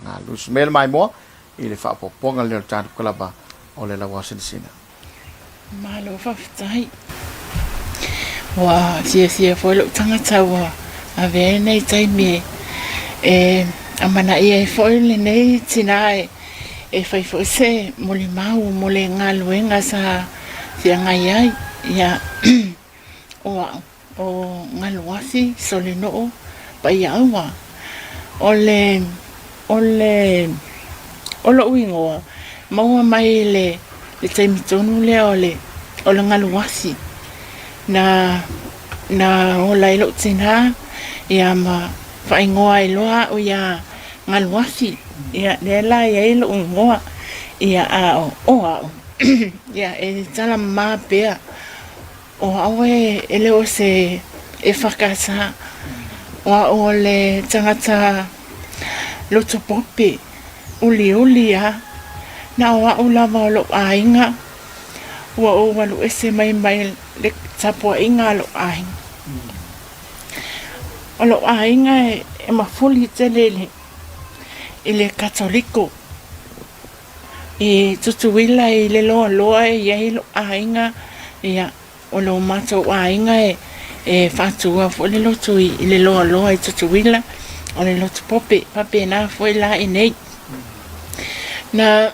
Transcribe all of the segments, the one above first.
galulue. Mea le maimoa i le faaopoopoga lenei o le tatou kalaba o le Lauao Sinasina. Malo faafetai. Ua fiafia foi lou tagata ua avea ai lenei taimi e amanaia ai foi lenei tina e fai foi se molimau mo le galuega sa feagai ai. Ia, o au, o Galuafi Solenoo Paiaaua. O le, o le, o lou igoa, maua mai i le, le taimi tonu lea o le, o le Galuafi. Na, na ola ai lou tinā, ia ma faaigoa ai loa au iā Galuafi. Ia, lea la e i ai lou igoa. Ia, a o au, ia, e talamama pea. O au e le o se EFKS, o au o le tagata loto pope, uliuli lava. Na o au lava o lou aiga ua ou alu ese mai mai le tapuaiga a lou aiga. O lou aiga e mafuli tele i le Katoliko. I Tutuila i le loaloa e i ai lou aiga, ia, o lo matou aiga e faatua foi le lotu i le loaloa i Tutuila, o le lotu Pope, faapena foi la i inei. Na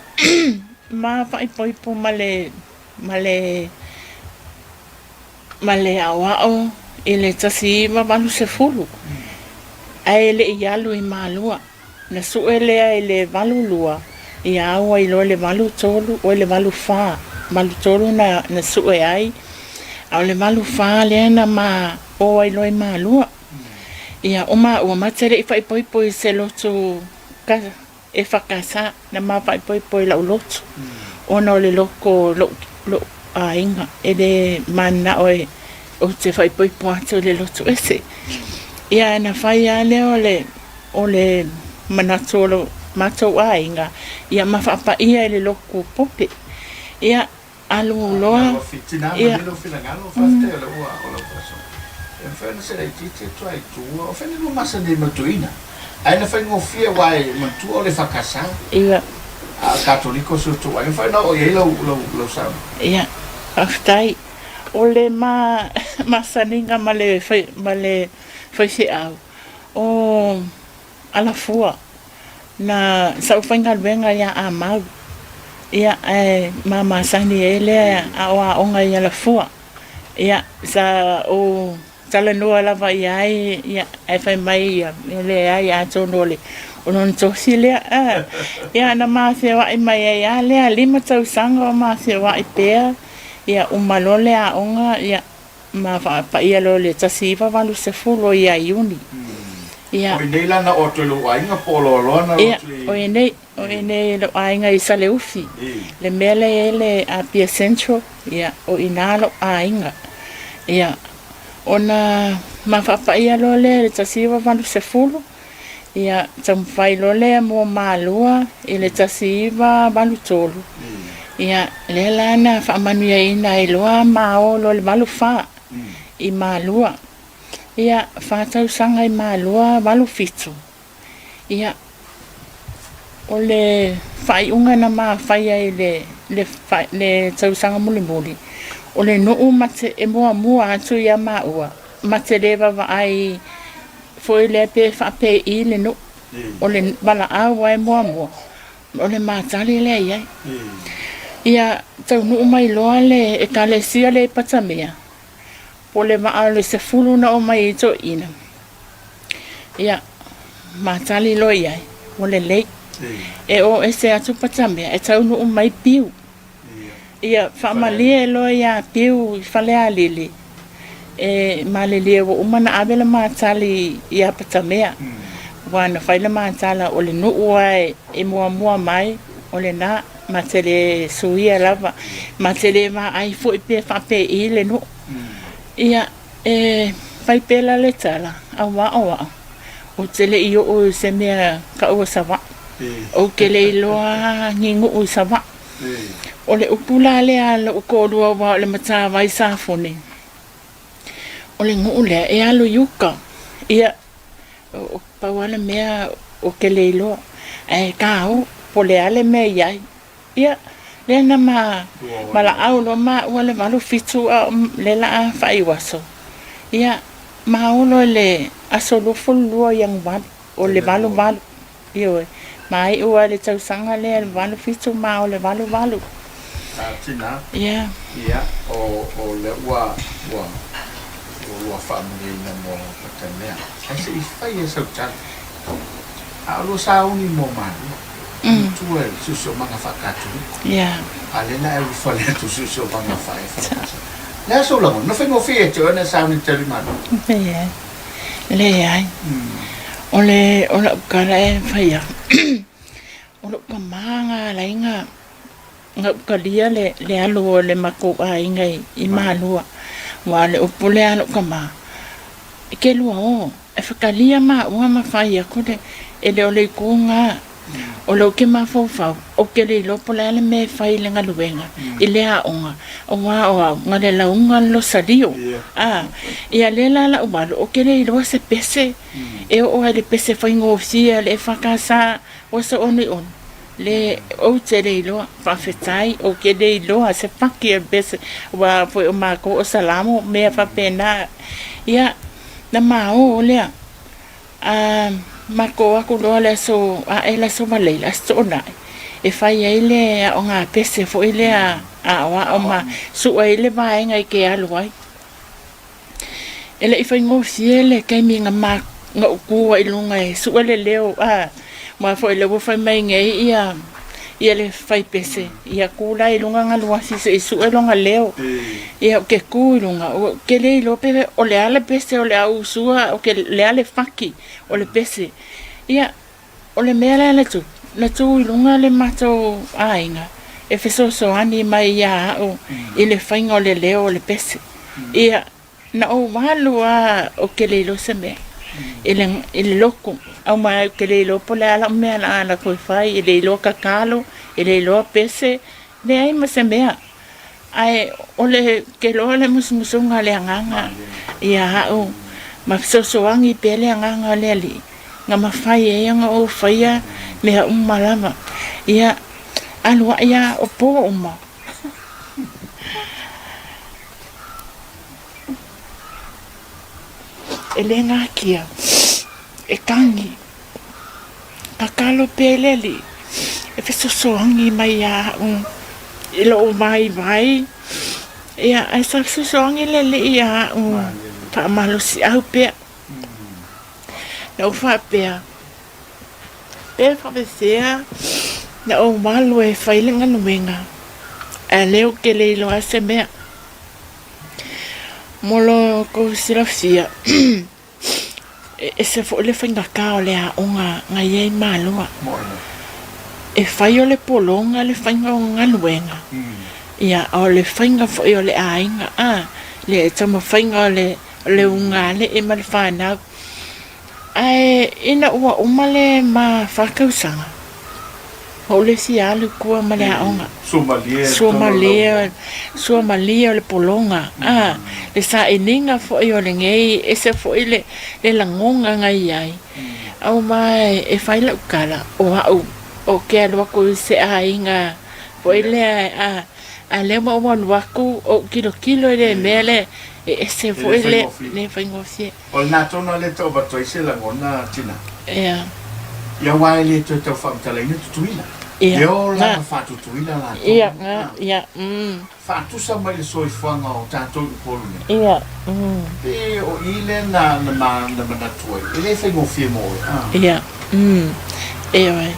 ma faaipoipo ma le, ma le, ma le aoao i le 1980, ae le i alu i Malua. Na sue lea i le 82, ia au ai loa i le 83, oi le 84, 83 na, na sue ai, a o le 84 lea na ma o ai loa i Malua. Ia, o maua, ma te le i faaipoipo i se lotu ka, EFKS, na ma faaipoipo i lau lotu, ona o le loko o lou, lou aiga, e le mananao e, ou te faaipoipo atu i le lotu ese. Ia, na fai lava lea o le O le manatu o lo matou aiga, ia ma faapaia i le lotu Pope. Ia, alu loa, ia. Ia. Ia, faafetai. O le ma masaniga ma le ma le faifeau, O Alafua, na sa ou faigaluega ia Amau, ia ae ma masani ai lea a o aoga i Alafua. Ia sa ou talanoa lava i ai, ia ae fai mai ia, e leai atonu o le o lona tofi lea. Ia na ma feoai mai ai lava lea 5 tausaga o ma feoai pea, ia uma loa le aoga, ia ma faapaia loa i le 1980 o ia Iuni. Ia. O i nei la na oo atu i lou aiga po o loaloa na oo atu i. Ia, o i nei, o i nei i lou aiga i Saleufi. Le mea lea e i ai le Apia Central, ia, o i ina lou aiga. Ia, ona ma faapaia loa lea i le 1980, Ia, taumafai loa lea mo Malua i le 1983. Ia, lea la na faamanuiaina ai loa ma o loa i le 84 i Malua. Ia, fa tausaga i Malua, 87. Ia, o le faaiuga na ma faia i le, le, le tausaga mulimuli, o le nuu ma te, e muamua atu ia maua, ma te le vaavaai foi lea pe faapei le nuu, o le valaau lava e muamua, o le matali lea i ai. Ia taunuu mai loa le Ekalesia lea i Patamea, po o le vaa o le 10 na omai ai toeaiina, ia matali loa i ai, ua lelei. E o ese atu Patamea, e taunuu mai Piu. Ia faamalie loa ia Piu i Falealili, e malilie ua uma ona ave le matali ia Patamea, aua na fai le matala o le nuu lava e muamua mai, o lena, ma te le suia lava, ma te le vaai foi pe faapei le nuu. Ia, e fai pea la le tala, aua o au, ou te le i oo i se mea taua Savaii. Ou te le iloa ni nuu i Savaii. O le upu la lea a lou toalua aua o le matavai Safune, o le nuu lea e alu i uka. Ia, pau lava le mea ou te le iloa. Ae ka o po o le a le mea i ai. Ia, lea na ma valaau loa maua i le 87 a o lea o le a faaiu aso. Ia, ma o loa i le aso 22 o Ianuali, o le 88. Ioe, ma iu lava i le tausaga lea i le 87 ma o le 88. A tina, Ia. Ia, o, o lea ua, ua, ua lua faamalieina mo Patamea. Ae se i fai e sau tala. A o lua sauni mo Malua, i tua i le siosiomaga faa-Katoliko. Ia. A lea na e ulufale atu i le siosiomaga faa-EFKS. Le a sou lagona? Na faigofie ia te oe ona e sauni i te alu i Malua? Leai. Leai. O le, o lau tala e fai atu, o lou tama na ala ai na, na ou talia le, le alu o le matou aiga i Malua. Aua o le upu lea a lou tama, e te lua o, e fatalia maua ma fai atu le, e le o le itu lena. O lea ou te mafaufau, ou te le iloa po o le a le mea e fai i le galuega, i le aoga, aua o au, na o le lauga le Losalio. A, ia lea la lau alu, ou te le iloa se pese, e oo lava i le pese faigofie a le EFKS ua soonioni, le, ou te le iloa. Faafetai, ou te le iloa se faki o le pese, aua foi o matou o Salamo, mea faapena. Ia, na ma o lea. A matou atu loa le aso ae le aso Valeila, aso Toonai, e fai ai le aoga pese foi lea aoao ma sue ai le vaega i ke alu ai. E le i faigofie le taimi na ma na ou tu ai i luga e sue le leo a, aua foi o lea ua fai mai nei ia ia le fai pese, ia tu la i luga galuasi se i sue lona leo. Ia ou te tu i luga, ou te le iloa pe o le a le pese o le a ou usua, o le a le faki o le pese. Ia, o le mea lea na tupu, na tu i luga le matou aiga e fesoasoani mai ia au i le faiga o le leo o le pese. Ia, Na ou alu lava ou te le iloa se mea i le, i le lotu. Aua ou te le iloa po o le a lau mea o le a alu atu e fai, e le iloa tatalo, e le iloa pese, leai ma se mea. Ae o le, ou te iloa o le musumusuga a le Agaga ia au ma fesoasoani pea le Agaga o le Alii na mafai ai ona ou faia mea uma lava. Ia, alu ai lava o po uma. E le nakia, e tagi, tatalo pea i le Alii e fesoasoani mai ia au i lou vaivai, ia ae sa fesoasoani le Alii ia au faamalosiau pea. Na ou faapea, pe faapefea na ou alu e fai le galuega, ae o lea ou te le iloa se mea. Mo lo outou silafia, e ese foi le faigata o le aoga na i ai Malua. E fai o le pologa le faiga o galuega, ia, a o le faiga foi o le aiga, a, le taumafaiga o le, o le ugāleʻe ma le fanau. Ae ina ua uma le ma fa tausaga, ua ou le fia alu i tua ma le aoga. Sua malie, sua malie o le pologa, a, le sailiga foi o lenei, ese foi le, le lagona na i ai. Aua e fai lau tala, o au, ou te alu atu i se aiga foi lea, a, a lea ua ou alu atu, ou tilotilo i le mea lea, e ese foi le, le faigofie. O lena tonu a lea tau avatu ai se lagona tina. Ia. Ia aua e le toe tau faamatalaina Tutuila. Ia. E ola ma faatutuila latou. Ia, nga, ia, mm. Faatusa mai le soifuaga o tatou i Upolu nei. Ia, mm. Pe o i lea na, na, ma, na manatu ai, e le faigofie mo oe, a. Ia, mm. Ioe.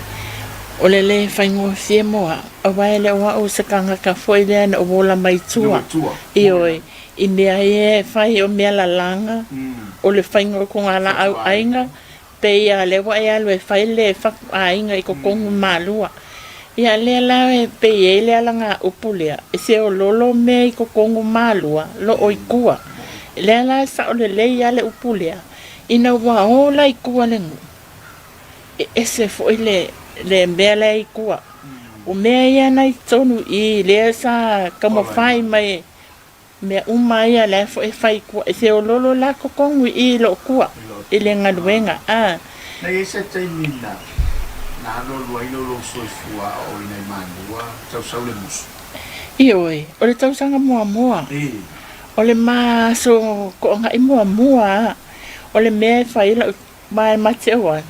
O le le faigofie mo au, aua e le o au se tagata foi lea na ou ola mai tua. Tua. Ioe. I mea ia e fai o mea lalaga, o le faiga o kona laau aiga, pei a lea ua e alu e fai le fatu aiga i totonu Malua. Ia lea la e pei e i ai le alagaupu lea, e feololo mea i totonu Malua, loo i tua. Lea la e sao lelei a le upu lea, ina ua o la i tua le nuu, e ese foi le, le mea la e i tua. O mea ia na i totonu i i, lea sa taumafai mai Mea uma ia la e foi e fai i tua. E feololo la totonu i i lou tua i le galuega. A. Na i ai se taimi na Na alualu ai lea o lou soifua aoaoina i Malua, tau sau le musu. Ioe, o le tausaga muamua. O le ma aso toaga'i muamua a, o le mea e fai ai la'u ma e mate oa,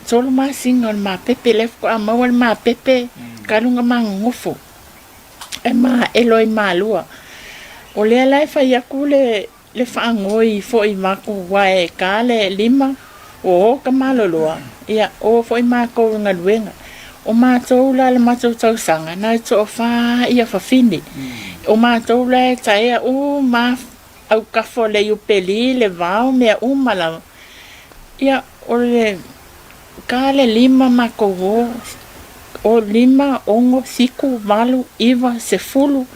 tolu masina o le mapepe, lea faatoa maua le mapepe talu ona ma nonofo e maelo ai Malua. O lea la e fai atu le le faanoi foi matou aua e ta le lima ua o ka maloloa, ia o foi matou i galuega. O matou la le matou tausaga na e toafa ia fafine. O matou la e taea uma autafa o le iupeli, le vao, mea uma lava. Ia o le ta le lima matou o, o lima, ono, fitu, valu, iva, sefulu,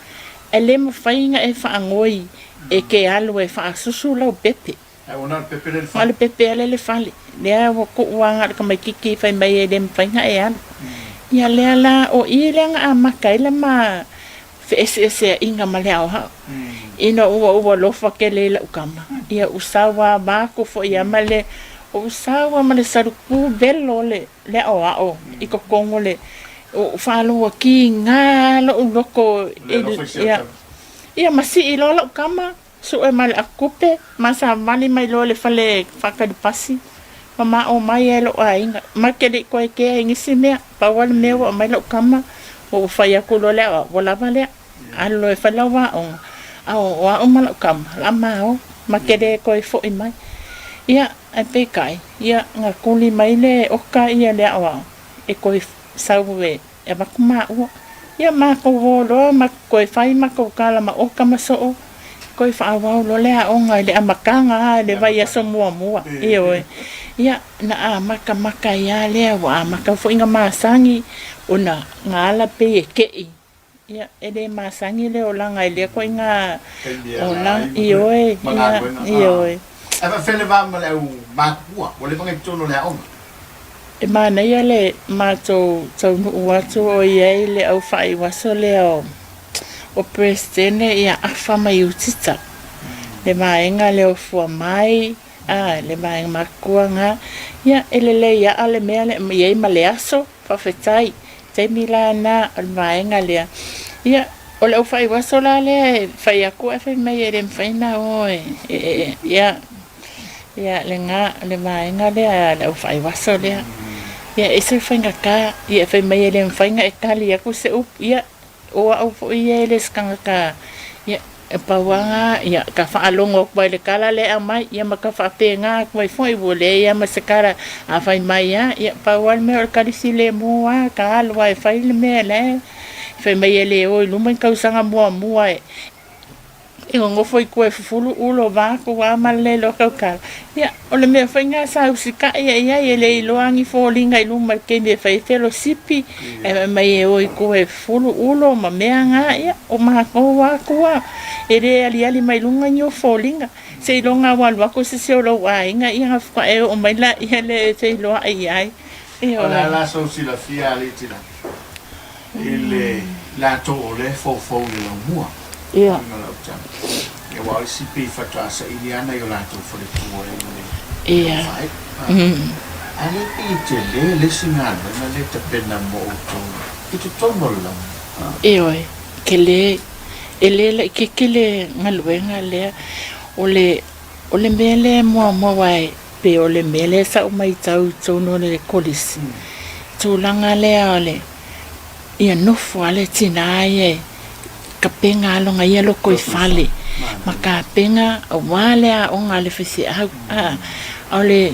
e le mafai ona e faanoi e te alu e faasusu lau pepe. Ae ua na o le pepe lea i le fale. Na o le pepe lea i le fale. Lea ua tuu lava na o le tamaititi fai mai e le mafai ona e alu. Ia lea la, o i lea na amata ai le ma feeseeseaiga ma le aoao. Ina ua ou alofa tele i lau tama, ia ou sau lava vaeatu foi lava ma le, ou sau lava ma le salutu velo o le le aoao i totonu o le, ua ou faalogo ua tiga lou loto i le, ia ma sii loa lau tama, sue mai le atotupe, ma savali mai loa i le fale faatali pasi, ma mao mai ai lou aiga. Ma te le i toe kea i nisi mea, pau lava le mea ua aumai lau tama, ua ou fai atu loa le aoao, ua lava lea, alu loa e fai lau aoga, a o au ma lau tama, o le a ma o, ma te le toe foi mai. Ia, ae peitai, ia, na tuli mai le oka ia le aoao e toe sau e avatu maua. Ia matou o loa ma toe fai matou tala ma oka ma soo, toe faaauau loa le aoga i le amataga lava i le vaiaso muamua. Ioe. Ia, na amatamata ai lava lea, ua amata foi ona masani ona na ala pei e tei. Ia, e le masani le olaga i lea ituaiga olaga. Ioe, ia, ioe. Ae faafefea le va ma le au matutua ua leva ona i totonu o le aoga? E manaia le matou taunuu atu o i ai le au faaiuaso lea o Peresetene ia Afa ma Iutita, le vaega lea o Fuamai, a, le vaega matutua lena. Ia, e lelei aa le mea lea, e i ai ma le aso, faafetai. Taimi la lena o le vaega lea. Ia, o le au faaiuaso la lea e fai atu ae fai mai e le mafai ona o e, ia, Ia, lena, le vaega lea a le aufaivaso lea. Ia, e ese le faigata. Ia, fai mai e le mafai ona e tali atu se upu. Ia, o au foi ia e le o se tagata, ia, e pau lava lena, ia, ka faalogo atu ai i le tala lea e aumai, ia ma ka faapena atu ai foi, ua leai lava ma se tala. A fai mai lava, ia, pau lava le mea o le tali filemu lava, ka alu lava e fai le mea la e fai mai e le o i luma ni tausaga muamua e E nonofo i tua e fufulu ulo vaku a ma le iloa tautala. Ia, o le mea foi lena sa usitai ai ai, e le iloa ni foliga i luma i le taimi e fai ai felosipi, ae fai mai e o i tua e fufulu ulo ma mea na. Ia, o matou lava tua, e le aliali mai luga ni ou foliga. Seiloga ua alu atu se isi o lou aiga, ia ona faatoa e oo mai lea lea e feiloai i ai. O le a la sou silafia alii tina? i le latou o lea e foufou i le laumua. Ia. Uiga lau tala. Ia aua o isi pei faatoa saili lava nai o latou faletua i le Ia. faaiu. A lea pei e tele le isi galuega lea e tapena mo outou i totonu o le laumua. Ioe, tele, e le laitiiti le galuega lea. O le, o le mea lea e muamua aua e pei o le mea lea sa ou matau i totonu o le kolisi, tulaga lea o le, ia nofo lava le tina ia e tapena lava lona ia lotoifale ma tapena aua le aoga a le faifeau. A o le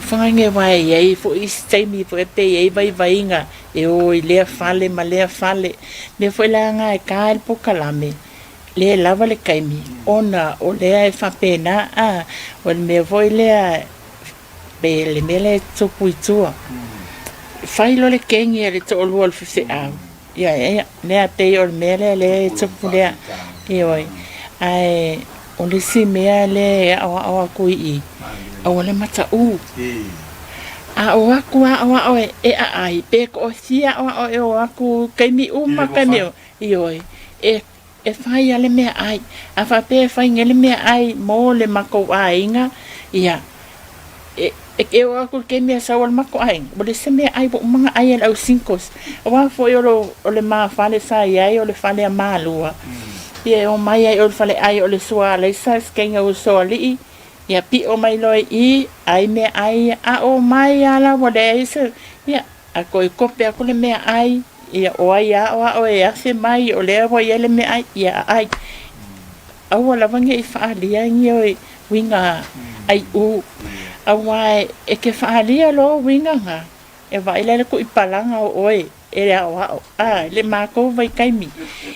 fagage aua e i ai foi isi taimi foi pe i ai vaivaiga e o i lea fale ma lea fale. O mea foi la na e ta ai le polokalame, le lava le taimi ona o lea e faapena a, o le mea foi lea pe le mea lea e tupu i tua. Fai loa le kegi a le toalua o le faifeau, ia, ia, lea pei o le mea lea lea e tupu lea. Ioe. Ae o le isi mea lea e aoao atu i i, aua le mataū. A o atu aoao e aai, pe toafia aoao e o atu taimi uma taimi uma, ioe, e E fai lava le meaai. A faapea e fai nei le meaai mo le matou aiga, ia, e, E oo atu i le taimi e sau ai le matou aiga, ua leai se meaai ua uma ona ai e le au singles. Aua foi o le ma fale sa i ai o le fale a Malua, ia e omai ai i o i le faleai o le sualaisa se taimi o Usoalii, ia pio mai loa i i, ai meaai ia. A omai lava la ua leai se, ia a toe kope atu le meaai, ia o ai lava o a'o e afe mai o lea ua i ai le meaai, ia aai. Aua lava ne i faaalia ni uiga aiʻū, aua e te faaalia loa uiga na, e vaai la i le tuipalaga o oe e le aoao, a, le matou vaitaimi.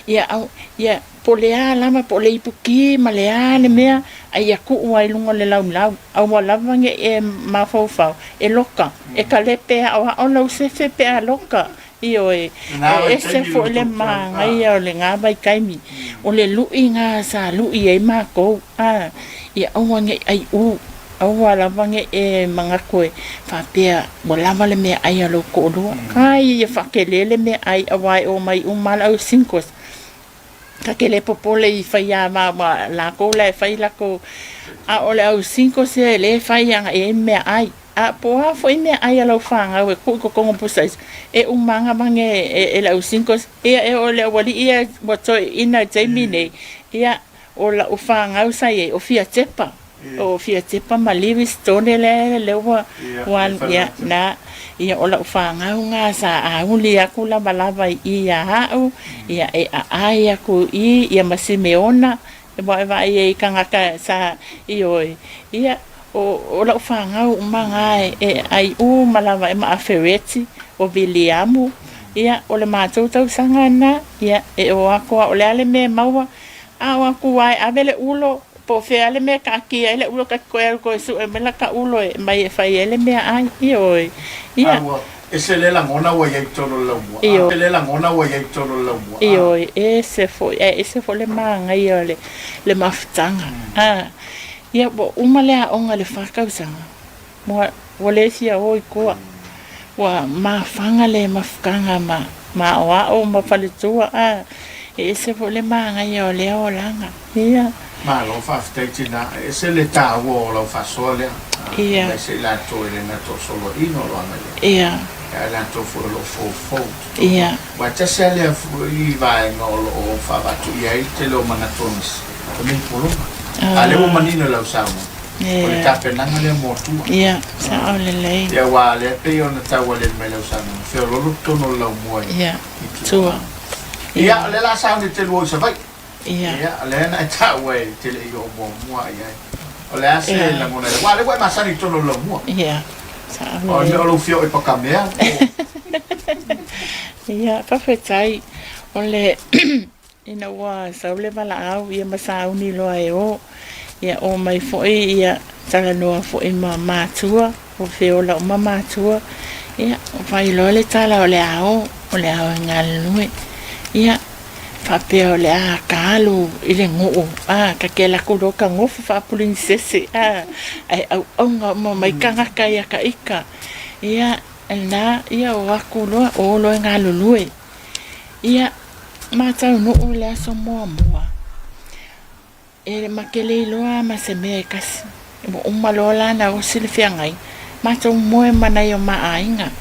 Ia, au, ia, po o le a lava, po o le ipuki ma le a le mea, a ia tuu lava i luga o le laulau. Aua lava ne i e mafaufau e loka, e kalepe aoao lau sefe pe a loka. Ioe, e ese foi le manaia o lena vaitaimi, o le lu'i lena sa lu'i ai matou, a, ia aua ne i aiʻū, aua lava ne i e manatu e faapea ua lava le meaai a lou toalua. Kai ia faatele le meaai aua e omai uma lava le au singles. Ta te le popole i faiava ua latou la e fai latou, a o le au singles ia e le fai ana i ai meaai. A po o a foi meaai a lau fanau e tuu i totonu o pusa aisa, e uma lava ona avane e le au singles. Ia e oo i le aualii ia ua toeaiina i le taimi nei, ia o lau fanau sa i ai o Fiatepa, o Fiatepa ma Livingstone lea lea ua ua alu ia na ia o lau fanau na sa auli atu lavalava i i ia au, ia e aai atu i i ia ma Simeona Ua e vaai ai i tagata sa ioe, ia, o lau fanau uma na e ai uma lava e ma Afereti, o Viliamu, ia, o le matou tausaga lena, ia, e o atu a o le a le mea e maua, a o atu lava e ave le ulo, po o fea le mea e taatia ai le ulo, ta te toe alu toe sue mai lata ulo e aumai e fai ai le meaai, ioe, ia. A ua ese le lagona ua i ai i totonu o le laumua, a ese le lagona ua i ai i totonu o le laumua, a. Ioe, ese foi, ae ese foi le manaia o le mafutaga, a. Ia, ua uma le aoga i le fa tausaga, ua, ua le fia o i tua, ua mafaga le mafutaga ma, ma aoao ma faletua, a. E ese foi le manaia o lea olaga, ia. Malo faafetai tina, e ese le taua o lau faasoa lea, aemaise i latou e le gata o soloaiga o lo o agai ai, ae latou foi o lo o foufou i totonu. Aua e tasi lava lea foi vaega o lo o faavaatuia ai le tele o manatu o nisi, o nei pologa. A o lea ua manino i lau saunoaga, o le tapenaga lea mo tua. Ia, sao lelei. Ia aua o lea e pei ona taualele mai lau saunoaga, feololo totonu o le laumua i tua. Ia, o lea o le a sauni e te lua i Savaii. Ia. Ia, o lea na e taua e te le i oo muamua i ai. O le a se lagona i aua o lea ua e masani i totonu o le laumua. Ia, sao O le mea o lou fia oo i Pakamea po o. Ia, faafetai. O le ina ua sau le valaau ia ma sauni loa e o, ia omai foi ia talanoa foi ma matua, o feola uma matua, ia fai loa le tala o le a o, o le a o e galulue. Ia, Faapea o le a ka alu i le nuu, a, ka ke alu atu loa ka nofo faapulinisese, a, ae auauna uma mai tagata ia ka ika. Ia, lena, ia o atu loa, o loa e galulue. Ia, ma taunuu i le aso muamua, E ma ke le iloa ma se mea e kasi. Ua uma loa la na osi le feagai, matou moe ma nai o ma aiga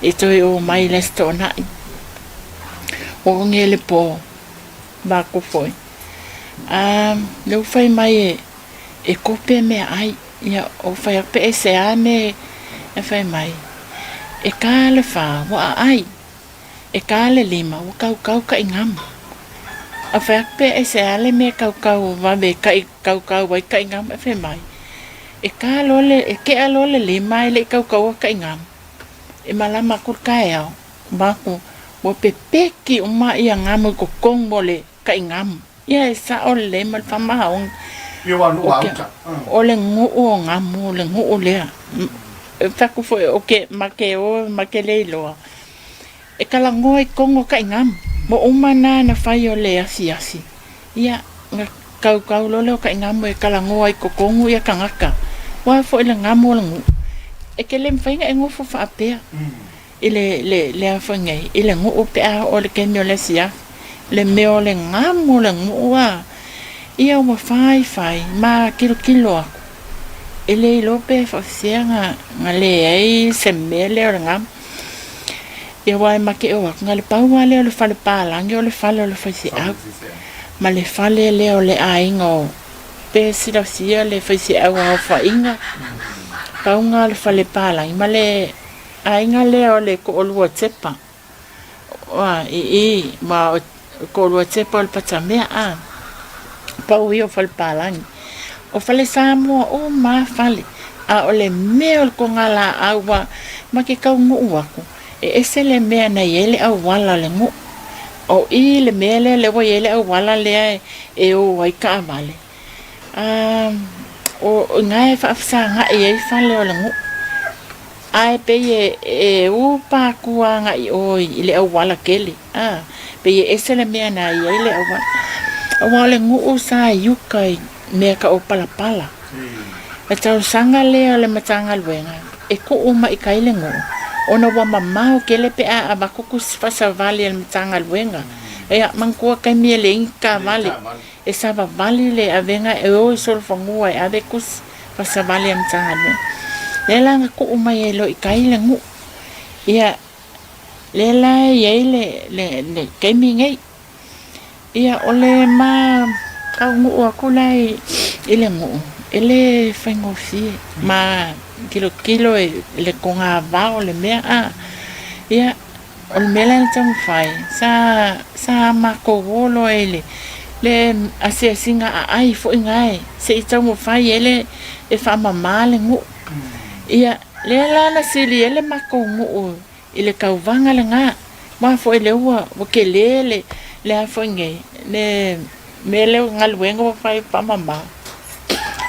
e toe o mai i le Aso Toonai. Ua oge le po, vaku foi. A, le ua fai mai e, e kope meaai. Ia, o fai atu pe aisea me e fai mai, e ka le fa, ua aai. E ka le lima, ua kaukau ka igamu. A fai atu pea e se a le mea e kaukau vave e kai, kaukau ai ka igamu, e fai mai, E ka loa le, e kea loa le lima e le i kaukaua ka igamu. E malama aku le kaeao, ma aku, ua pepeki uma ia gamu i totonu o le ka igamu. Ia e sao lelei ma le faamaoni. Ia ua nuu a uta. O le nuu o gamu, o le nuu lea. E fai atu foi o ke, ma ke o ma ke le iloa. E kalagoa i totonu o Kaigamu. Ua uma na na fai o le asiasi, ia, na kaukau loa lea o Kaigamu e kalagoa i totonu ia tagata. Ua foi le gamu o le nuu, e ke le mafai ona e nofo faapea i le, le, le a foi nei, i le nuu pe a oo i le taimi o le asiasi. Le mea o le gamu o le nuu a, ia ua fai fai ma tilotilo aku. E le iloa pe faafefea na leai se mea lea o le gamu. Ia aua e make o atu, na o le pau lava lea o le fale palagi o le fale o le faifeau ma le fale lea o le aiga o pe silafia le faifeau aofaiga, pau na o le fale palagi ma le aiga lea o le toalua Tepa. I i ma o toalua Tepa o le Patamea a. Pau ia o fale palagi. O fale Samoa uma lava fale, a o le mea o le togalaau a ma ke taunuu atu, e ese le mea na i ai le auala o le nuu. O i le mea lea lea ua i ai le auala lea e o ai taavale, o i ina e faafesagai ai fale o le nuu. Ae pei e upa atu agai i o i le auala tele, a, pei e ese le mea na i ai le auala. Aua o le nuu sa i uka i mea tau o palapala. Le talosaga lea o le Matagaluega e tuu mai i tai le nuu, ona ua mamao tele pe a avatu tusi faasavali a le Matagaluega. Ia, manatua taimi e leai ni taavale, e savavali le avega e o i solofanua e ave tusi. Faasavali a Matagaluega. Lea la na tuu mai ai loa i tai le nuu. Ia, lea la e i ai le, le, le taimi nei. Ia, o le ma taunuu atu la i, i le nuu, e le faigofie. Ma tilotilo i le togavao o le mea, a. Ia, O le mea lea na taumafai, sa, sa matou o loa i le, le asiasiga aai foi na e, se i taumafai ai le, e faamama le nuu. Ia, lea la na sili ai le matou nuu i le tauvaga lena, aua foi lea ua, ua tele le, le a foi nei, le mea lea o galuega ua fai faamama,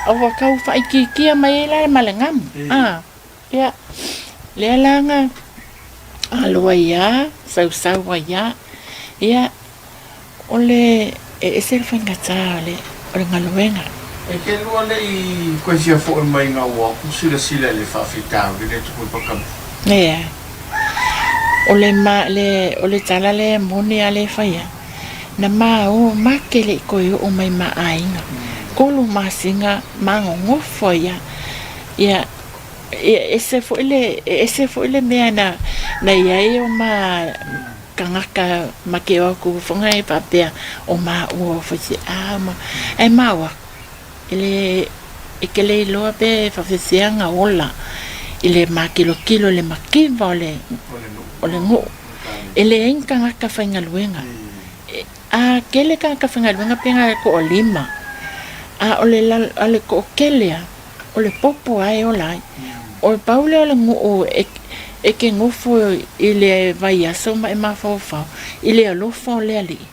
a ua tau faaitiitia mai ai la ma le gamu, a. Ia, lea la na alo ai lava, sausau ai lava. Ia, o le, e ese le faigata o le, o le galuega. E te lua le i koe fia foi mai ina ua aku silasila i le faafitauli lea tupu i Pakamea? Leai. O le ma, le, o le tala lea e moni a lea e fai atu, na ma o make le i toe oo mai ma aiga. 3 masina ma nonofo ai lava. Ia, e ese foi le, e ese foi le mea na, na i ai o ma tagata ma ke o atu foga e faapea o maua o faifeau ma, ae maua aku, e le, e ke le iloa pe faafefea na ola i le matilotilo i le mativa o le, o le nuu. E leai ni tagata faigaluega. A tele tagata faigaluega pe na o le toalima, a o le, o le toatele lava, o le popo lava e ola ai. O le pau lea o le nuu e te nofo i le vaiaso ma e mafaufau i le alofa o le Alii.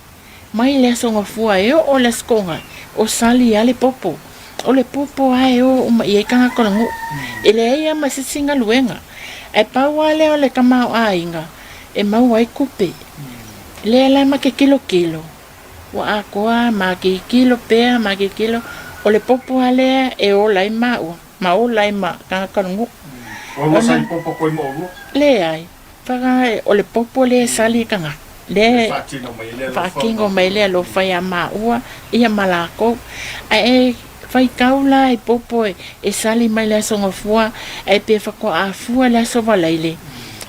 Mai le Aso Gafua e oo i le Aso Toonai, o sali lava le popo. O le popo lava e o uma i ai tagata o le nuu. E leai lava ma se isi galuega. Ae pau lava lea o le tamaoaiga e maua ai tupe. Lea la ma te tilotilo. Ua atoa ma tilotilo pea ma tilotilo, o le popo lava lea e ola ai maua, ma ola ai ma tagata o le nuu. Ua lua sali popo koe ma olua? Leai, faka o le popo lea e sali i tagata, lea e faatino mai le alofa ia maua ia ma lakou. Ae faitau la i popo e sali mai le Aso Gafua ae pe faatoa afua le Aso Faraile,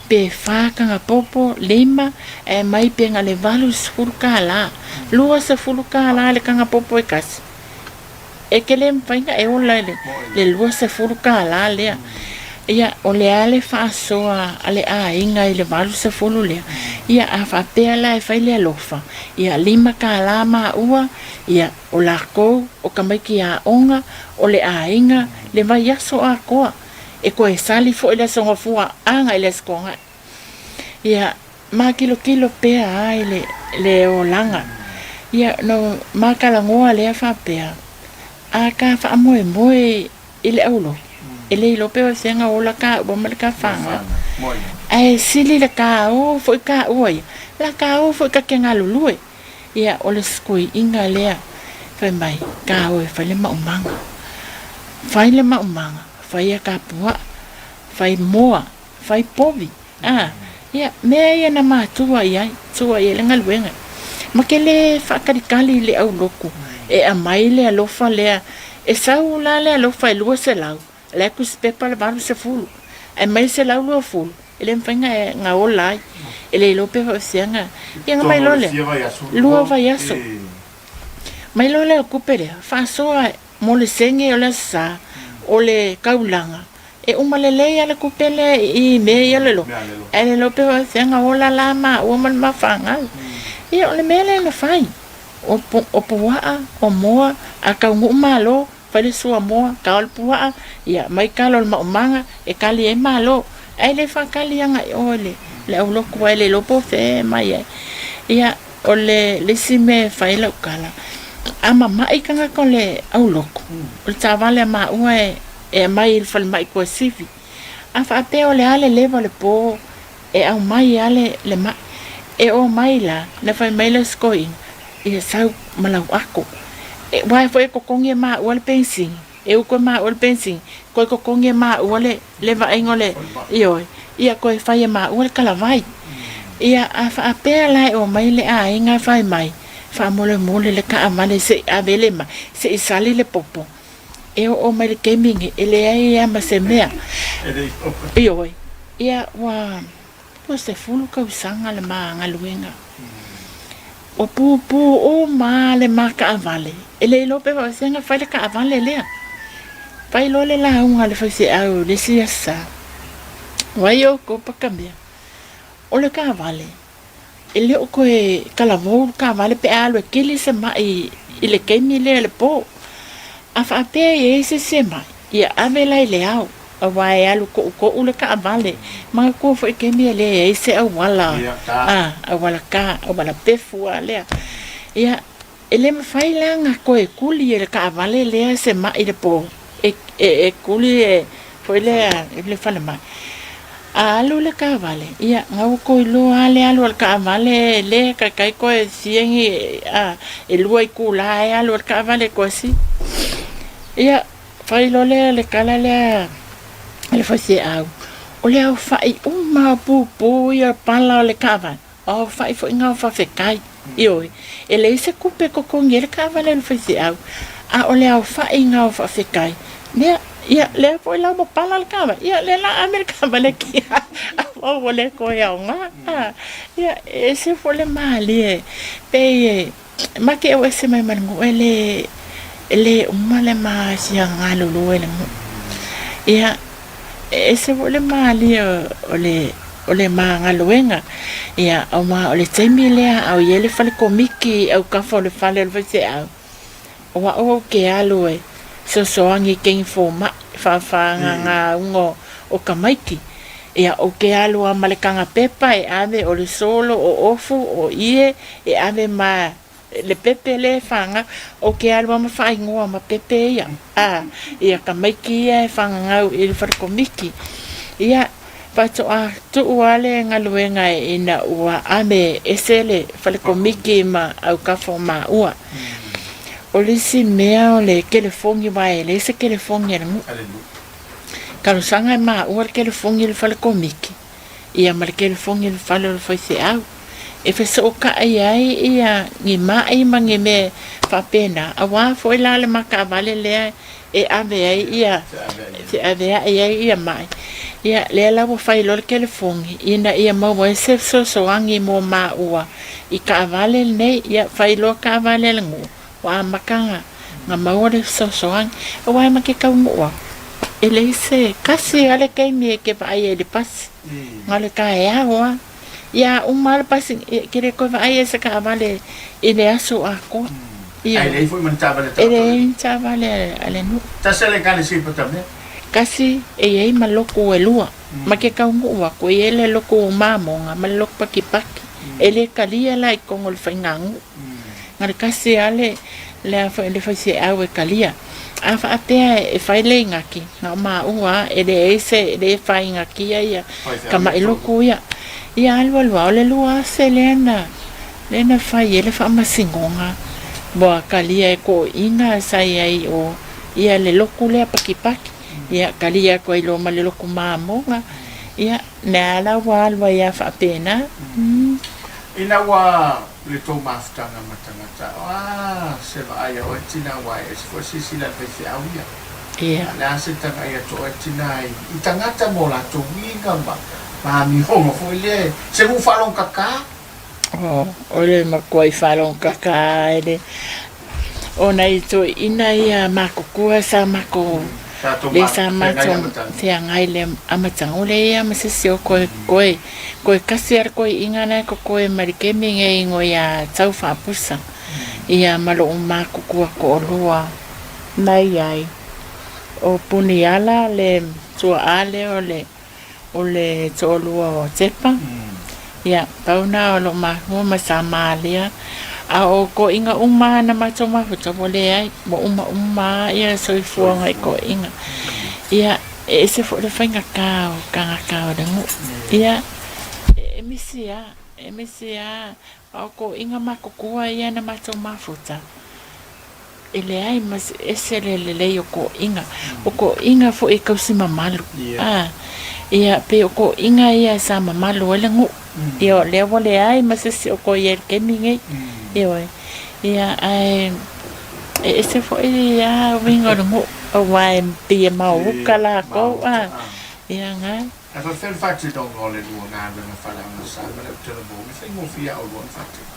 pe fa taga popo, lima, ae aumai pe na le $80, $20 le taga popo e tasi. E te le mafai ona e ola i le $20 lea. Ia, o le a le faasoa a le aiga i le 80 lea? Ia, a faapea la e fai le alofa, ia $5 maua, ia, O lakou, o tamaiti aoga, o le aiga, le vaiaso atoa, e toe sali foi le Aso Gafua agai i le Aso Toonai. Ia, matilotilo pea a i le, le olaga. Ia, no matalanoa lea faapea, a ta faamoemoe i le aulotu, e le iloa pe o fea ola taua ma le ta fanau. Ae sili le ta o foi taua ia, la ta o foi ta te galulue. Ia, o le sikuiiga lea, fai mai, ta o e fai le maumaga. Fai le maumaga, fai a ta puaa, fai moa, fai povi, a, ia, mea ia na matua i ai, tua i ai le galuega. Ma ke le faatalitali i le aulotu e aumai le alofa lea, e sau la le alofa e 200. La e tusipepa le 80 ae mai le 120 e le mafai ona ola ai. E le iloa pe faapefea ona, ia ona mai loa lea, lua vaiaso. Mai loa lea o le tupe lea, faasoa mo le sege o le Aso Sa, o le taulaga, e uma lelei lava le tupe lea i mea ia o le lotu, ae le iloa pe faapefea ona ola la maua ma le ma fanau. Ia o le mea lea na fai, o puaa, o moa, a taunuu malo, fai le suamoa, kao le puaa, ia aumai talo o le maumaga e kali ai malo. Ae le faakali agai i o i le aulotu aua e le iloa po o fea e aumai ai. Ia, o le isi mea e fai lau tala, a mamai tagata o le aulotu, o le taavale a maua e aumai i le falemai i Tuasivi. A faapea o le a le leva o le po e aumai lava le mai. E oo mai la, na fai mai le isi toeaina, ia sau ma lau ato. Aua foi e totogi e maua le penisini, e utu e maua le penisini, toe totogi e maua le le vaaiga o le, ioe, ia toe fai e maua le talavai. Ia, a faapea la e oo mai le aiga fai mai, faamolemole le taavale se i ave le mai, se i sali le popo. E oo mai le taimi lenei, e leai lava ma se mea. Ioe, ia ua 20 tausaga le ma galuega. Ua pupu uma le ma taavale, e le iloa pe faapefea ona fai le taavale lea. Fai loa le lauga a le faifeau i le isi aso Sa, Wai outou pakamea, o le taavale, e le o toe talavou le taavale pe a alu e kili se mai i le taimi lea i le po. A faapea e i ai se isi e mai, ia ave la i le ao, aua e alu toʻutoʻu le taavale. Manatua foi taimi e leai ai se auala, a, auala ka, auala pefu a lea. Ia, e le mafai la ona toe tuli e le taavale lea se mai i le po, e, e, e tuli e, foi lea i le falemai. A alu le taavale, ia, na ua toe iloa lava le alu a le taavale, e le taitai toe fia ni, a, e lua itula e alu ai le taavale i Tuasivi. Ia, fai loa lea le tala lea a le faifeau, o le aofai uma o pupu ia pala o le taavale, o aofai foi na o faafetai. Ioe, e leai se tupe e totogi ai le taavale a le faifeau, a o le aofaiga o faafetai, lea, ia, lea foi la ua pala le taavale, ia, lea la ave le taavale kia, a ua le toe aoga. Ia, e ese foi le malie, pei e make o ese mai ma le nuu, e le, e le uma le ma fia galulue i le nuu. Ia, E ese foi le malie o le o le ma galuega, ia aua o le taimi lea a o i ai le fale komiki i autafa o le fale o le faifeau, o a'u ou te alu e fesoasoani i kegi fomai faafagagauga o tamaiti. Ia ou te alu lava ma le taga pepa e ave o le solo, o ofu, o ie e ave ma Le pepe lea e fagau, ou te alu lava ma faaigoa ma pepe ia, a, ia tamaiti ia e fagagau i le fale komiki. Ia, faatoa tuu lava le galuega ina ua ave ese le fale komiki ma autafa o maua. O le isi mea o le telefoni aua e leai se telefoni a le nuu. Talosaga e maua le telefoni i le fale komiki. ia ma le kelefogi i le fale o le faifeau e fesootai ai ia ni mai ma ni mea faapena, aua foi la le mataavale lea e ave ai ia feaveai ai ia mai. Ia lea la ua fai loa le kelefogi ina ia maua ai se fesoasoani mo maua i taavale lenei. Ia fai loa taavale a le nuu ua amata ona maua le fesoasoani. Aua e ma ke taunuu atu, e leai se kasi lava le taimi e te vaai ai i le pasi, na o le taeao lava. Ia uma lava le pasi, e te le toe vaai ai i se taavale i le aso atoa. Ae leai foi ma ni taavale a E leai ni taavale a le nuu. Tasi a le ekalesia i Patamea. Kasi e i ai ma lotu e lua. Ma ke taunuu atu, e i ai le lotu mamoga ma le lotu pakipaki. E le talia la i totonu o le faiganuu. Na le kasi lava le, le a foi le faifeau e talia. A faapea e fai le inaki, na o maua lava, e leai se, e le fai inakia ia tama'i lotu ia. Ia alu alu lava, o le 2000 lea na, lea na fai ai le faamasinoga ua talia e toeaiina sa i ai o ia le lotu lea pakipaki. Ia talia atu ai loa ma le lotu mamoga, ia mea la ua alu ai lava faapena. Ina ua le tou mafutaga ma tagata, o a se vaai a oe tina aua e ese foi silasila a le faifeau ia. Ia. A o le a se tagai atu oe tina i tagata ma o latou uiga ma amioga foi lea, se nuu faalogokaka? O, o le makuai faalogokaka e le o nai toeaiina ia makukua sa makou le sa matou feagai i le amataga o lea ia ma se isi o koe koe koe kasi a le koeaiina na e kokoe mai le kemi nei ingoa ia Tau Faapusa ia ma lou makukua toalua na iai o Puniala le tuaa lea o le o le toalua o Tepa. Ia, pau na o lou mafua ma sa malia. A o toeaiina uma na matou mafuta ua leai, ua uma uma lava soifuaga i toeaiina. Ia, e ese foi le faigata o tagata o le nuu. Ia, e misi lava, e misi lava. A o toeaiina matutua ia na matou mafuta, E leai ma se ese le lelei o toeaiina. O toeaiina foi e tausi mamalu. A, ia, pei o toeaiina ia sa mamalu ai le nuu. Ia, o lea ua leai ma se isi o toe i ai i le taimi lenei. Ioe. Ia, ae e ese foi lava uiga o le nuu, aua e pei e maouka lakou, a, ia, na. Ae faapefea le faatinoga o le lua galuega faaleaogasa ma le autalavou i faigofie a oulua ona faatino?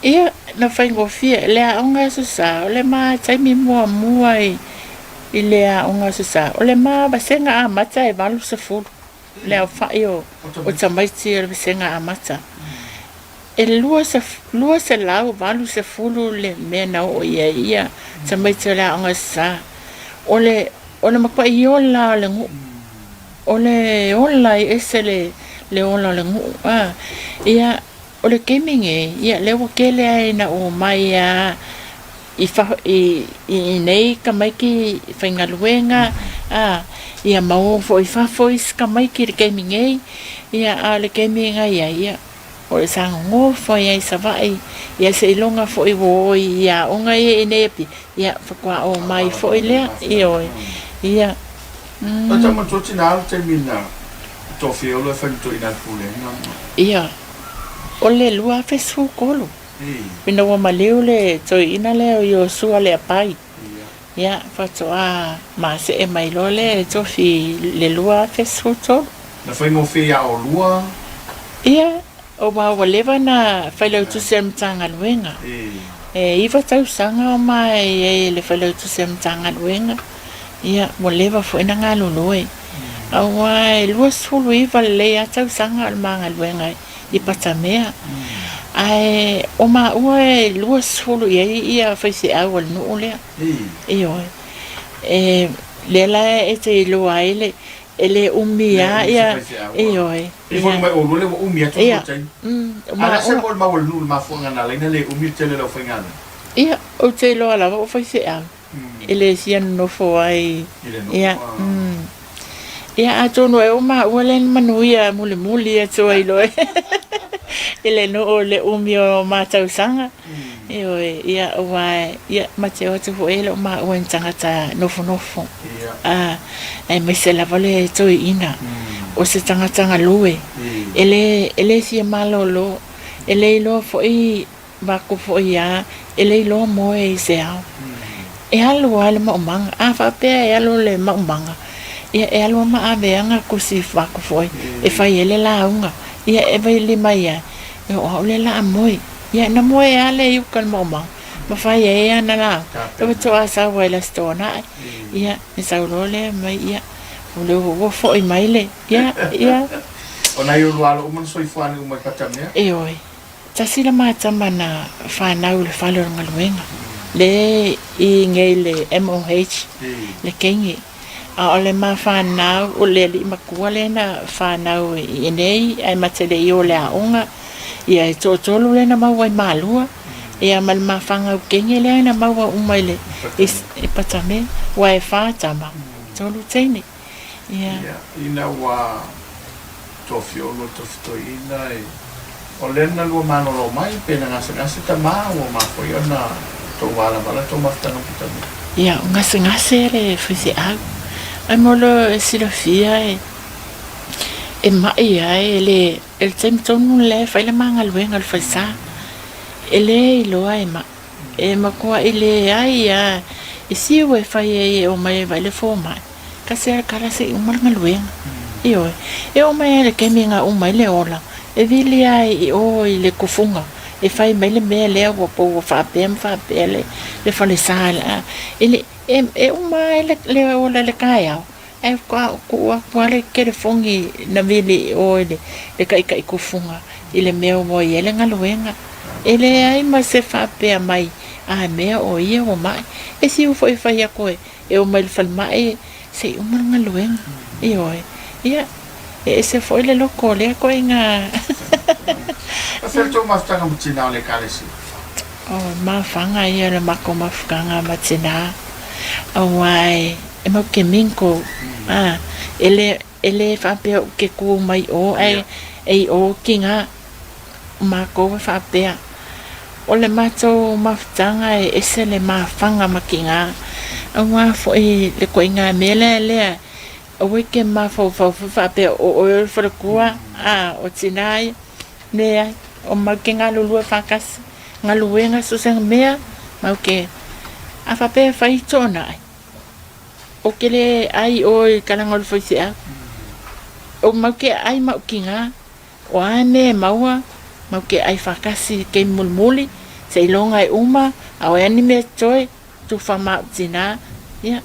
Ia, na faigofie le aoga Aso Sa, o le ma taimi muamua i le aoga Aso Sa, o le ma vasega amata e 80 le aofai o tamaiti o le vasega amata. E 280 le mea na oo i ai ia tamaiti o le aoga Aso Sa. O le o le matuai ola o le nuu, o le ola e ese le ola o le nuu. Ia, O le taimi nei, ia lea ua tele lava ina ou omai lava i fafo i inei tamaiti faigaluega, a, ia ma o foi i fafo isi tamaiti i le taimi nei, ia a o le taimi na i ai, ia, o le sa nonofo ai lava i Savaii, ia seiloga foi ua o i aoga ia i inei i Apia, ia faatoa omai foi lea, ioe, ia. Ua tau matua tina le taimi na tofia ai oulua e fai ma toeaina a le Pulega ma. Ia. O le 2013, ina ua maliu le toeaina lea o Iosua Leapai, ia, faatoa masee mai loa le tofi i le 2013. Na faigofie ia oulua? Ia, aua ua leva ona failautusi a le Matagaluega. E 9 tausaga o mai ai i le failautusi a le Matagaluega, ia, ua leva foi ona galulue. Aua e 29 lelei lava tausaga o le ma galuega i Patamea. Ae o maua e 20 i ai ia faifeau a le nuu lea. Ioe. E lea la e te iloa ai le e le umi lava ia ioe. E foliga mai oulua lea ua umi atu le taimi. A o le a se molimau a le nuu i le mafuaaga na ala ai ona le umi le tele o le aufaigaluega? Ia, ou te iloa lava o faifeau. E le fia nonofo ai ia ia atonu e oo maua lea na manuia mulimuli atu ai loa i le nuu o le umi o ma tausaga. Ioe, ia aua ia ma te o atu foi e le o maua i ni tagata nofonofo. Aemaise lava le toeaina o se tagata galue e le e le fia malolo, e le iloa foi Vaku foi a, e le iloa moe i se ao. E alu lava le maumaga. A faapea e alu le maumaga, ia e alu lava ma ave ana kusi vaku foi e fai ai le lauga. Ia e vaili mai ai, o au lea o le a moe. Ia na moe lava lea i uka i le maumaga ma fai ai ana lauga. E faatoa sau ai i le Aso Toonai. Ia, na sau loa lea mai, ia, o lea ua foi mai le, ia, ia. O nai olua alo uma na soifua ane uma i Patamea? Ioe. Tasi le ma tama na fanau i le fale o le galuega, le i nei le MOH, le teine. A o le ma fanau, o le alii matua lea na fanau i inei ae ma te le i o i le aoga, ia e toatolu lea na maua i Malua, ia ma le ma fanau teine lea na maua uma i le i Patamea, aua e fa tama, tolu teine. Ia. Ia, ina ua tofia oulua tofitoiina i, o lea na lua malolo mai, pe na gasegase tama ua mafua ai ona tou valavala tou mafutaga ma Patamea? Ia, o gasegase le faifeau. Ae mo le silafia e, e mai lava e le, e le taimi tonu lea e fai le ma galuega o le falesa. E le iloa e mai. E matuai leai lava. E siu e fai ai e omai e vaai le fomai, tasi lava le tala se i uma le galuega. Ioe. E oo mai lava i le taimi e gauma ai le ola, e vili lava i o i le tufuga e fai mai le mea lea ua pau ua faapea ma faapea le falesa. E uma lava le ola i le taeao, ae faatoa tuu atu lava le telefoni na vili i o i le taitai tufuga i le mea ua i ai le galuega. E leai ma se faapea mai a mea o ia ua mai. E fiu foi e fai atu e omai i le falemai se i uma le galuega. Ioe. Ia, e ese foi le loto o lea ituaiga. Afea le tou mafutaga ma tina o le Ekalesia? O mafaga ia o le matou mafutaga ma tina, aua e mau te mingle, a, e le, e le faapea ou te tu mai o ae e i o tina, o matou e faapea, o le matou mafutaga e ese le mafaga ma tina, aua foi le ituaiga mea lea lea, aua e te mafaufau foi faapea o oe o le faletua, a, o tina ia. Leai, o mau te galulue faatasi, galuega so o se mea, mau te, a faapea e fai toonai, ou te le ai i o i kalaga o le faifeau. O mau te ai ma ou tiga, o a mea e maua, mau te ai faatasi i taimi mulimuli, seiloga e uma, a o ai ni mea totoe, tufa ma ou tina, ia,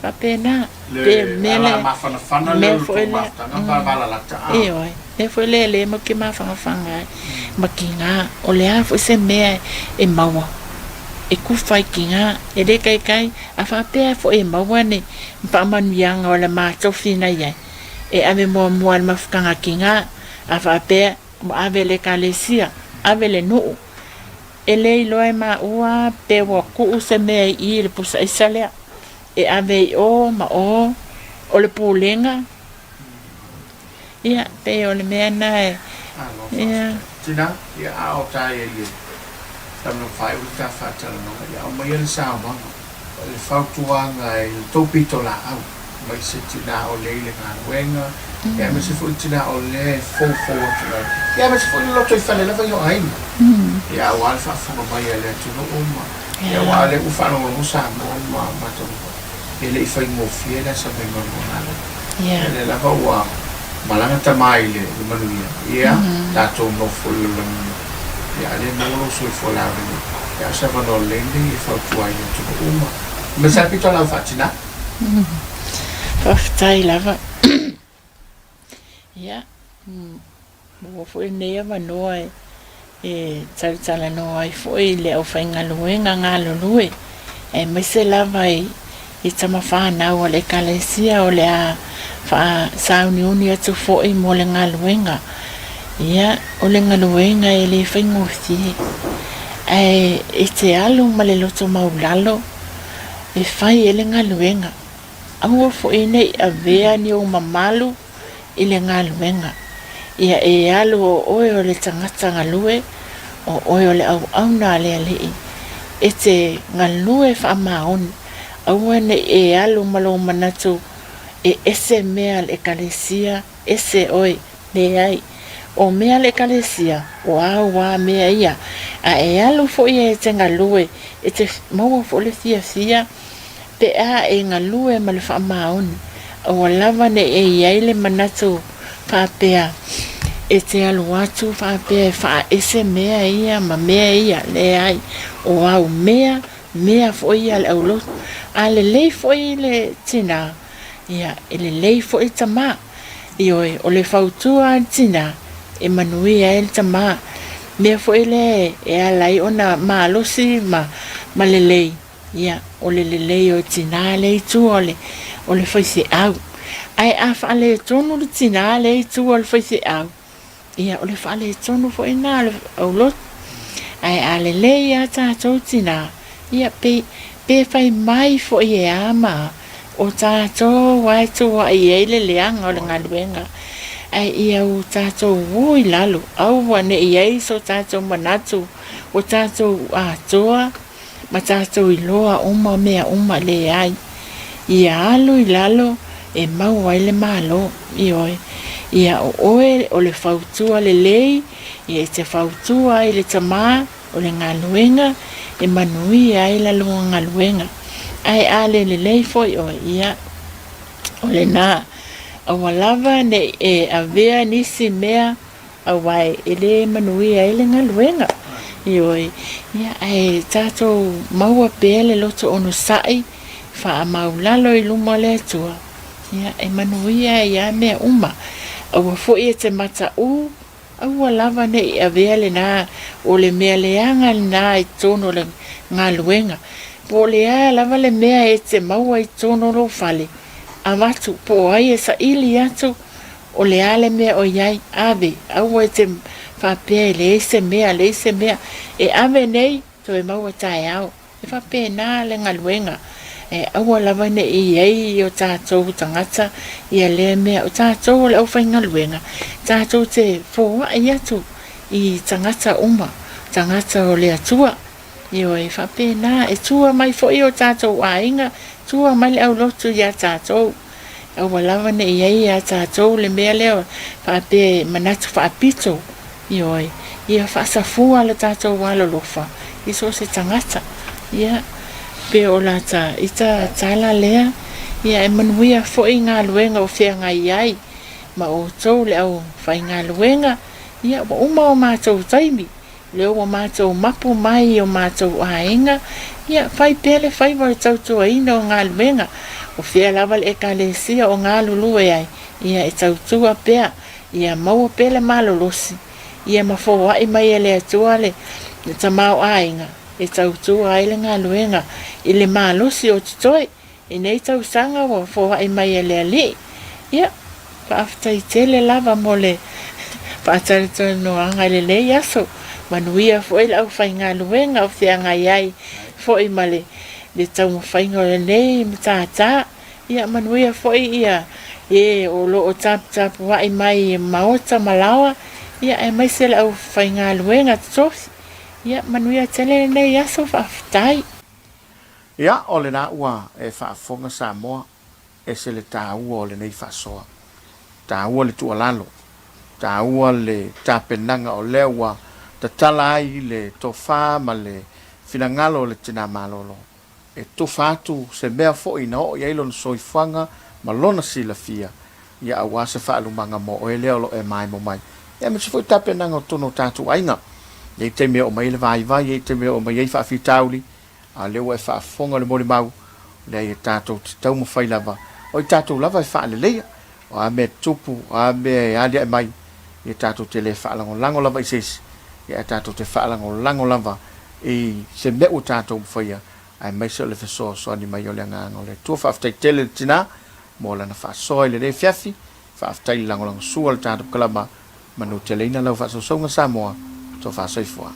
faapena. Le ala mafanafana lea o le tou mafutaga ma valalata a. Ioe, mea foi lea lea matou te mafanafana ai ma tiga, o le a foi se mea e maua, e tufa i tiga, e le taitai, a faapea foi e maua ni faamanuiaga o le matou na i ai, e ave muamua i le mafutaga a tiga, a faapea ua ave i le ekalesia, ave i le nuu. E le iloa e maua pe ua tuu se mea i i i le pusa aisa lea e ave i o ma o, o le pulega. Ia, pei o le mea lena e. Malo faafetai. Tina, ia a o ta ia i le talanoa faaiu le ta faatalanoaga, ia aumaia le saunoaga, le fautuaga i le tou pitolaau. Mai se tina o lea i le galuega, ia aemaise foi tina o lea e foufou atu ai, ia aemaise foi le lotoifale lava i o aiga, ia aua le faafofoga mai a le atunuu ma, ia aua o lea ua faalogologo Samoa ma matou e le i faigofie le asa mai malu o Ia lea lava ua malaga tama i le manuia, ia tatou nofo i lona ia a lea maua lou soifua laulelei, ia o se avanoa lelei lenei e fautua ai i le atunuu ma, ma se pito lau faatina. Faafetai lava. Ia, maua foi lenei avanoa e talatalanoa ai foi i le aufaigaluega galulue, aemaise lava i tama fanau a le Ekalesia o le a faasauniuni atu foi mo le galuega. Ia, o le galuega e le faigofie, ae e te alu ma le loto maulalo e fai ai le galuega. Aua foi ne i avea ni ou mamalu i le galuega. Ia e alu o oe o le tagata galue, o oe o le auauna a le Alii, e te galue faamaoni. Aua ne i e alu ma lou manatu e ese mea a le Ekalesia, ese oe, leai. O mea a le Ekalesia, o āu ā mea ia, a e alu foi e te galue, e te maua foi le fiafia pe a e galue ma le faamaoni. Aua lava ne i e i ai le manatu faapea e te alu atu faapea e faaese mea ia ma mea ia, leai, o au mea, mea foi ia a le aulotu. A lelei foi le tinā, ia, e lelei foi le tamā. Ioe, o le fautua a le tinā, e manuia ai le tamā. Mea foi lea e ala ai ona malosi ma lelei, ia, o le lelei o le tinā lea i tua o le faifeau. Ae a faaletonu le tinā lea i tua o le faifeau, ia, o le faaletonu foi lena o le aulotu. Ae a lelei lava tatou tinā, ia, pe, pe fai mai foi e a ma a, o tatou lava e tuuai ai le leaga o le galuega. Ae ia u tatou ū i lalo, aua ne i ai so tatou manatu ua tatou atoa ma tatou iloa uma mea uma, leai. Ia alu i lalo e maua ai le Malo, ioe. Ia o oe o le fautua lelei, ia e te fautua ai i le tama o le galuega e manuia ai la lua galuega. ae a le lelei foi oe, ia, o lena, aua lava ne i e avea nisi mea aua e le manuia ai le galuega. Ioe, ia, ae tatou maua pea le loto onosai, faamaulalo i luma o le Atua, ia, e manuia ai lava mea uma. Aua foi e te mataʻu Aua lava ne i avea lena o le mea leaga lena i totonu o le galuega. Po o le a lava le mea e te maua i totonu o lou fale, avatu, po o ai e saili atu, o le a le mea o i ai, ave, aua e te faapea e leai se mea, leai se mea. E ave nei, toe maua taeao. E faapena le galuega, e aua lava ne i i ai i o tatou tagata ia lea mea. O tatou o le aufaigaluega, tatou te foai atu i tagata uma, tagata o le Atua. Ioe, e faapena, e tua mai foi o tatou aiga, tua mai le aulotu ia tatou. Aua lava ne i ai ia tatou le mea lea faapea e manatu faapito, ioe, ia faasafua lo tatou alolofa i so o se tagata. Ia, pe o lata ita tala lea, ia e manuia foi galuega o feagai ai ma outou le aufaigaluega, ia ua uma o matou taimi. Lea ua matou mapu mai i o matou aiga, ia fai pea le faiva o le tautuaina o galuega. O fea lava le Ekalesia o galulue ai, ia e tautua pea, ia maua pea le malolosi, ia ma foai mai e le Atua le tamaoaiga e tautua ai le galuega i le malosi o totoe. I nei tausaga ua foai mai e le Alii. Ia, faafetai tele lava mo le faatalatalanoaga i lenei aso. Manuia foi le aufaigaluega o feagai ai foi ma le taumafaiga o lenei matata. Ia, manuia foi ia e o lo o taputapuai mai i maota ma laoa, ia, aemaise le aufaigaluega totofi. Ia, manuia tele lenei aso, faafetai. Ia, o lena ua e faafofoga Samoa, ese le taua o lenei faasoa. Taua le tuualalo, taua le tapenaga o lea ua tatala ai le tofa ma le finagalo o le tina malolo e tufa atu se mea foi na oo i ai lona soifuaga ma lona silafia, ia aua se faalumaga mo oe lea o lo o e maemo mai, ia aemaise foi tapenaga o totonu o tatou aiga. E i ai taimi e oo mai ai le vaivai, e i ai taimi e oo mai ai faafitauli, A o lea ua e faafofoga le molimau, leai e tatou te taumafai lava, o i tatou lava e faaleleia. O a mea e tutupu, o a mea e aliae mai, ia tatou te le faalagolago lava i se isi, ia ae tatou te faalagolago lava i se mea ua tatou mafaia, aemaise o le fesoasoani mai o le Agaga o le Atua. Faafetai tele i le tina mo lana faasoa i lenei afiafi. Faafetai i le lagolagosua o le tatou kalama. Manuteleina lau faasausauga Samoa, tofa soifua.